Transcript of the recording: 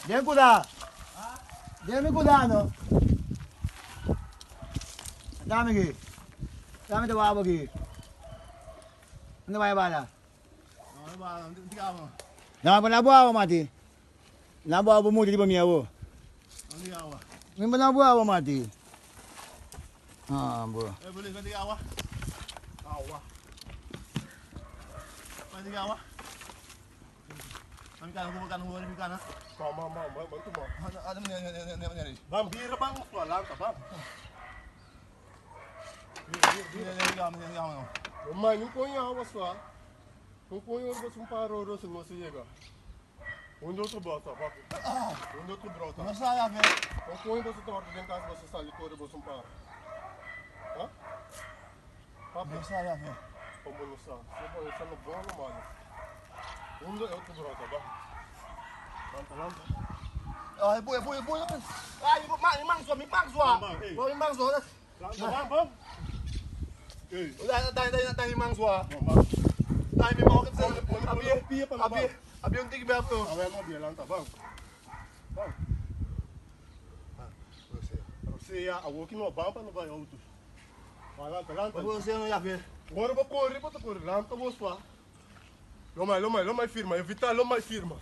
Den kuda. Den mi kuda no. Dame aki. Dame te wabo aki. Unda bai bala? Na pa na bo mati. Na bo bo muti di mi awo. Mi pa na bo awa mati. Ah, bo. Mãe, não põe água só. Não põe água só um parou, se não se chega. Onde outro brota, papi? Onde outro brota? Não sai a ver. Não põe você torta dentro de casa, você sai corre, você um para. Hã? Papi, Não sai a ver. como não sabe? Você põe você no bom, mano. Onde é outro brota, ba? Lanta, lanta. Ay, boy, boy, boy. Ay, mang, mang sua, mi mang sua. Mi mang sua. Lanta, bam, bam. Ei, Dai, dai, dai, dai, mi mang sua. bam, bam. Dai, mi mang. Abi, Abi, abi, abi, um tig bem. Awe, não, bia, lanta, bam. Bam. Você, a woki no bampa no vai outro. Vai, lanta, lanta. Você não ia ver. Agora vou correr, vou correr. Lanta, vou só. Loma, loma, loma firma. Evitar, loma firma.